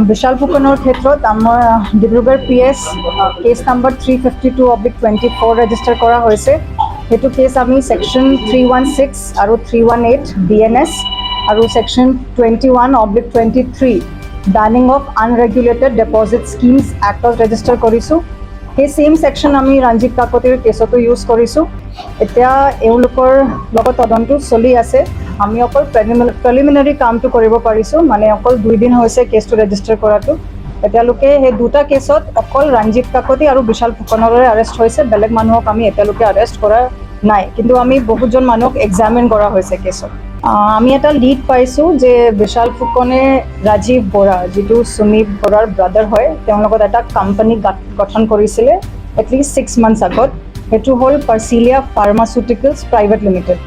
বিশাল ফুকনৰ ক্ষেত্ৰত আমাৰ Dibrugarh PS case number 352/24 register কৰা হৈছে। সেইটো কেছ আমি ছেকশ্যন 316 আৰু 318 BNS আৰু section 21/23, Banning of Unregulated Deposit Schemes এক্টত register কৰিছোঁ। সেই ছেইম ছেকশ্যন আমি ৰঞ্জিত কাকতিৰ কেছতো ইউজ কৰিছোঁ। এতিয়া এওঁলোকৰ লগত তদন্ত চলি আছে। আমি অকল প্ৰিলিমিনাৰী কামটো কৰিব পাৰিছোঁ, মানে অকল 2 দিন হৈছে কেছটো ৰেজিষ্টাৰ কৰাটো। এতিয়ালৈকে সেই দুটা কেছত অকল ৰঞ্জিত কাকতি আৰু বিশাল ফুকনৰে এৰেষ্ট হৈছে। বেলেগ মানুহক আমি এতিয়ালৈকে এৰেষ্ট কৰা নাই, কিন্তু আমি বহুতজন মানুহক এক্সামিন কৰা হৈছে কেছত। আমি এটা লিড পাইছোঁ যে বিশাল ফুকনে ৰাজীৱ বৰা, যিটো সুমিত বৰাৰ ব্ৰাদাৰ হয়, তেওঁৰ লগত এটা কোম্পানী গঠন কৰিছিলে এটলিষ্ট 6 মান্থছ আগত। সেইটো হ'ল পাৰ্চিলিয়া ফাৰ্মাচিউটিকেলছ প্ৰাইভেট লিমিটেড।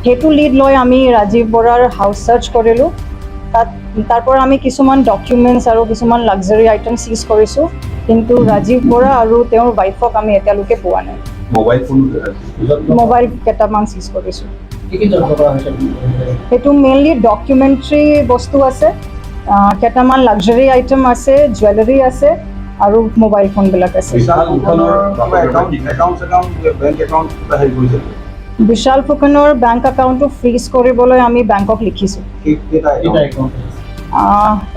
সেইটো লিড লৈ আমি ৰাজীৱ বৰাৰ হাউচ চাৰ্চ কৰিলোঁ। তাত তাৰ পৰা আমি কিছুমান ডকুমেণ্টছ আৰু কিছুমান লাক্সাৰী আইটেম চিজ কৰিছোঁ, কিন্তু ৰাজীৱ বৰা আৰু তেওঁৰ ৱাইফক আমি এতিয়ালৈকে পোৱা নাই। Mobile phone? মোবাইল কেইটামান চিজ কৰিছোঁ। কি কি জব্দ কৰা হৈছে? সেইটো মেইনলি ডকুমেণ্টাৰী বস্তু আছে, কেইটামান লাক্সাৰী আইটেম আছে, জুৱেলাৰী আছে আৰু মোবাইল ফোনবিলাক আছে। বিশাল ফুকনৰ একাউণ্ট একাউণ্ট, বেংক একাউণ্ট হেৰি কৰিছে? বিশাল ফুকনৰ বেংক একাউণ্টটো ফ্ৰীজ কৰিবলৈ আমি বেংকক লিখিছোঁ। কেইটা? কেইটা একাউণ্ট?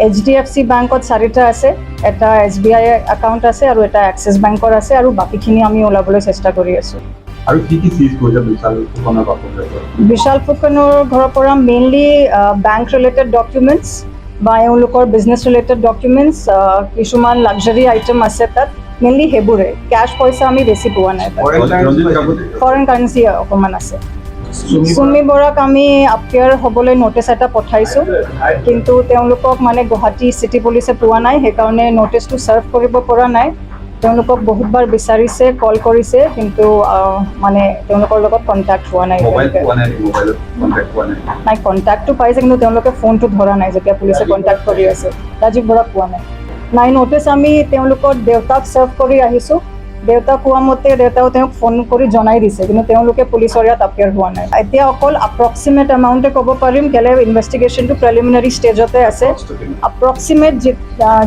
এইচডিএফচি বেংকত চাৰিটা আছে, এটা এছবিআই একাউণ্ট আছে আৰু এটা এক্সিছ বেংকৰ আছে আৰু বাকীখিনি আমি ওলাবলৈ চেষ্টা কৰি আছোঁ। আৰু কি কি চিজ কৰিছে বিশাল ফুকনৰ বাপেকৰ? বিশাল ফুকনৰ ঘৰৰ পৰা মেইনলি বেংক ৰিলেটেড ডকুমেণ্টছ বা এওঁলোকৰ বিজনেছ ৰিলেটেড ডকুমেণ্টছ, কিছুমান লাক্সাৰী আইটেম আছে তাত, মেইনলি সেইবোৰে। কেছ পইচা আমি বেছি পোৱা নাই তাত। ৰঞ্জিত কাকতি? ফৰেন কাৰেঞ্চি অকণমান আছে। চুমি বৰাক আমি আপিয়াৰ হ'বলৈ ন'টিছ এটা পঠাইছোঁ, কিন্তু তেওঁলোকক মানে গুৱাহাটী চিটি পুলিচে পোৱা নাই, সেইকাৰণে ন'টিছটো ছাৰ্ভ কৰিব পৰা নাই। তেওঁলোকক বহুতবাৰ বিচাৰিছে, কল কৰিছে, কিন্তু মানে তেওঁলোকৰ লগত কণ্টেক্ট হোৱা নাই মোবাইল এতিয়ালৈকে। পোৱা নাই নেকি? মোবাইলত কণ্টেক্ট পোৱা নাই? নাই, কণ্টেক্টটো পাইছে, কিন্তু তেওঁলোকে ফোনটো ধৰা নাই যেতিয়া পুলিচে কণ্টেক্ট কৰি আছে। ৰাজীৱ বৰাক পোৱা নাই। নাই, ন'টিছ আমি তেওঁলোকৰ দেউতাক ছাৰ্ভ কৰি আহিছোঁ। দেউতাক কোৱা মতে দেউতাও তেওঁক ফোন কৰি জনাই দিছে, কিন্তু তেওঁলোকে পুলিচৰ ইয়াত এপিয়াৰ হোৱা নাই। এতিয়া অকল এপ্ৰক্সিমেট এমাউণ্টে ক'ব পাৰিম, কেলে ইনভেষ্টিগেশ্যনটো প্ৰিলিমিনাৰী ষ্টেজতে আছে। এপ্ৰক্সিমেট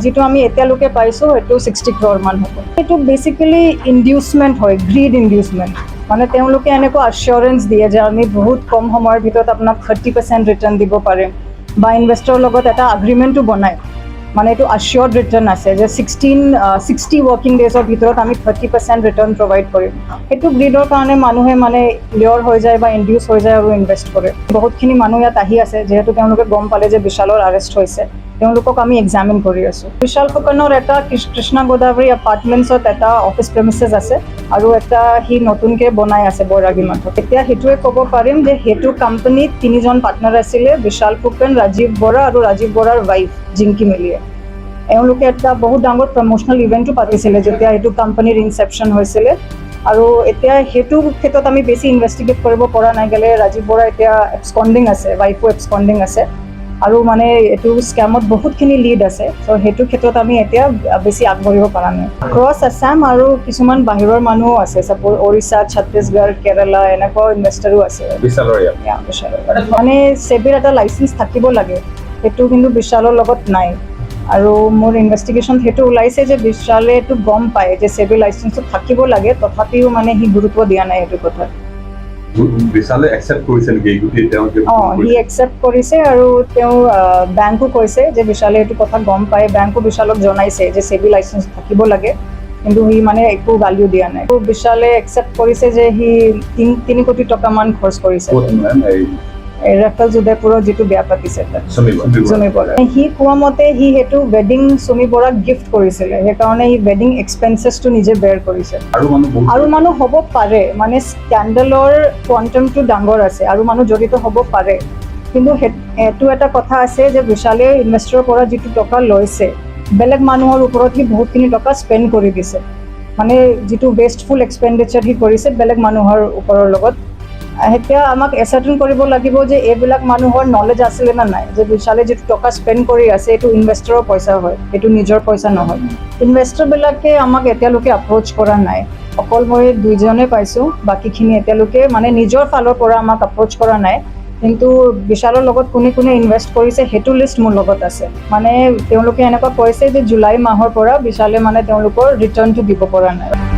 যিটো আমি এতিয়ালৈকে পাইছোঁ, সেইটো 60 ক্ৰ'ৰ মান হ'ব। এইটো বেচিকেলি ইনডিউচমেণ্ট হয়, গ্ৰীড ইনডিউচমেণ্ট। মানে তেওঁলোকে এনেকুৱা আশ্যোৰেঞ্চ দিয়ে যে আমি বহুত কম সময়ৰ ভিতৰত আপোনাক 30% ৰিটাৰ্ণ দিব পাৰিম বা ইনভেষ্টৰৰ লগত এটা এগ্ৰিমেণ্টো বনায়। মানে এইটো আশ্যোৰ্ড ৰিটাৰ্ণ আছে যে 60 ৱৰ্কিং ডেজৰ ভিতৰত আমি 30% ৰিটাৰ্ণ প্ৰভাইড কৰিম। সেইটো গ্ৰীডৰ কাৰণে মানুহে মানে লিয়ৰ হৈ যায় বা ইনডিউচ হৈ যায় আৰু ইনভেষ্ট কৰে। বহুতখিনি মানুহ ইয়াত আহি আছে, যিহেতু তেওঁলোকে গম পালে যে বিশালৰ আৰেষ্ট হৈছে। তেওঁলোকক আমি এক্সামিন কৰি আছোঁ। বিশাল ফুকনৰ এটা কৃষ্ণা গোদাবৰী এপাৰ্টমেণ্টছত এটা অফিচ প্ৰেমিচেছ আছে আৰু এটা সি নতুনকৈ বনাই আছে বৈৰাগী মঠত। এতিয়া সেইটোৱে ক'ব পাৰিম যে সেইটো কোম্পানীত তিনিজন পাৰ্টনাৰ আছিলে, বিশাল ফুকন, ৰাজীৱ বৰা আৰু ৰাজীৱ বৰাৰ ৱাইফ জিংকি মিলিয়ে। এওঁলোকে এটা বহুত ডাঙৰ প্ৰমোচনেল ইভেণ্টো পাতিছিলে যেতিয়া এইটো কোম্পানীৰ ইনচেপশ্যন হৈছিলে। আৰু এতিয়া সেইটো ক্ষেত্ৰত আমি বেছি ইনভেষ্টিগেট কৰিব পৰা নাই, গ'লে ৰাজীৱ বৰা এতিয়া এবস্কণ্ডিং আছে, ৱাইফো এবস্কণ্ডিং আছে আৰু মানে এইটো স্কেমত বহুতখিনি লিড আছে। চ' সেইটো ক্ষেত্ৰত আমি এতিয়া বেছি আগবাঢ়িব পৰা নাই। ক্ৰছ আছাম আৰু কিছুমান বাহিৰৰ মানুহো আছে, ছাপ'জ উৰিষ্যা, ছত্তীশগড়, কেৰালা, এনেকুৱা ইনভেষ্টাৰো আছে। বিশালৰ ইয়াত? Yeah, বিশালৰ। মানে চেবিৰ এটা লাইচেঞ্চ থাকিব লাগে, সেইটো কিন্তু বিশালৰ লগত নাই। আৰু মোৰ ইনভেষ্টিগেশ্যন সেইটো ওলাইছে যে বিশালে এইটো গম পায় যে চেবিৰ লাইচেঞ্চটো থাকিব লাগে, তথাপিও মানে সি গুৰুত্ব দিয়া নাই সেইটো কথাত। বিশালে একচেপ্ট কৰিছে নেকি এই গোটেই তেওঁ যে অঁ, সি একচেপ্ট কৰিছে আৰু তেওঁ বেংকো কৈছে যে বিশালে এইটো কথা গম পায়। বেংকো বিশালক জনাইছে যে চেবি লাইচেঞ্চ থাকিব লাগে, কিন্তু সি মানে একো ভেলিউ দিয়া নাই। আৰু বিশালে একচেপ্ট কৰিছে যে সি 3 কোটি টকামান খৰচ কৰিছে। ক'ত মেম এই? এই ৰেফেলছ উদয়পুৰত যিটো বিয়া পাতিছে তাত। চুমি বৰা? চুমি বৰা। সি কোৱা মতে সি সেইটো ৱেডিং চুমি বৰাক গিফ্ট কৰিছিলে, সেইকাৰণে সি ৱেডিং এক্সপেঞ্চেছটো নিজে বেয়াৰ কৰিছে। আৰু মানুহ বহুত আৰু মানুহ হ'ব পাৰে, মানে স্কেণ্ডেলৰ কোৱাণ্টামটো ডাঙৰ আছে আৰু মানুহ জড়িত হ'ব পাৰে। কিন্তু এইটো এটা কথা আছে যে বিশালে ইনভেষ্টৰৰ পৰা যিটো টকা লৈছে, বেলেগ মানুহৰ ওপৰত সি বহুতখিনি টকা স্পেণ্ড কৰি দিছে। মানে যিটো ৱেষ্টফুল এক্সপেণ্ডিচাৰ সি কৰিছে বেলেগ মানুহৰ ওপৰৰ লগত। এতিয়া আমাক এচাৰ্টেইন কৰিব লাগিব যে এইবিলাক মানুহৰ নলেজ আছিলে নে নাই যে বিশালে যিটো টকা স্পেণ্ড কৰি আছে, এইটো ইনভেষ্টৰৰ পইচা হয়, এইটো নিজৰ পইচা নহয়। ইনভেষ্টৰবিলাকে আমাক এতিয়ালৈকে এপ্ৰ'চ কৰা নাই। অকল মই দুইজনে পাইছোঁ, বাকীখিনি এতিয়ালৈকে মানে নিজৰ ফালৰ পৰা আমাক এপ্ৰ'চ কৰা নাই। কিন্তু বিশালৰ লগত কোনে কোনে ইনভেষ্ট কৰিছে, সেইটো লিষ্ট মোৰ লগত আছে। মানে তেওঁলোকে এনেকুৱা কৈছে যে জুলাই মাহৰ পৰা বিশালে মানে তেওঁলোকৰ ৰিটাৰ্ণটো দিব পৰা নাই।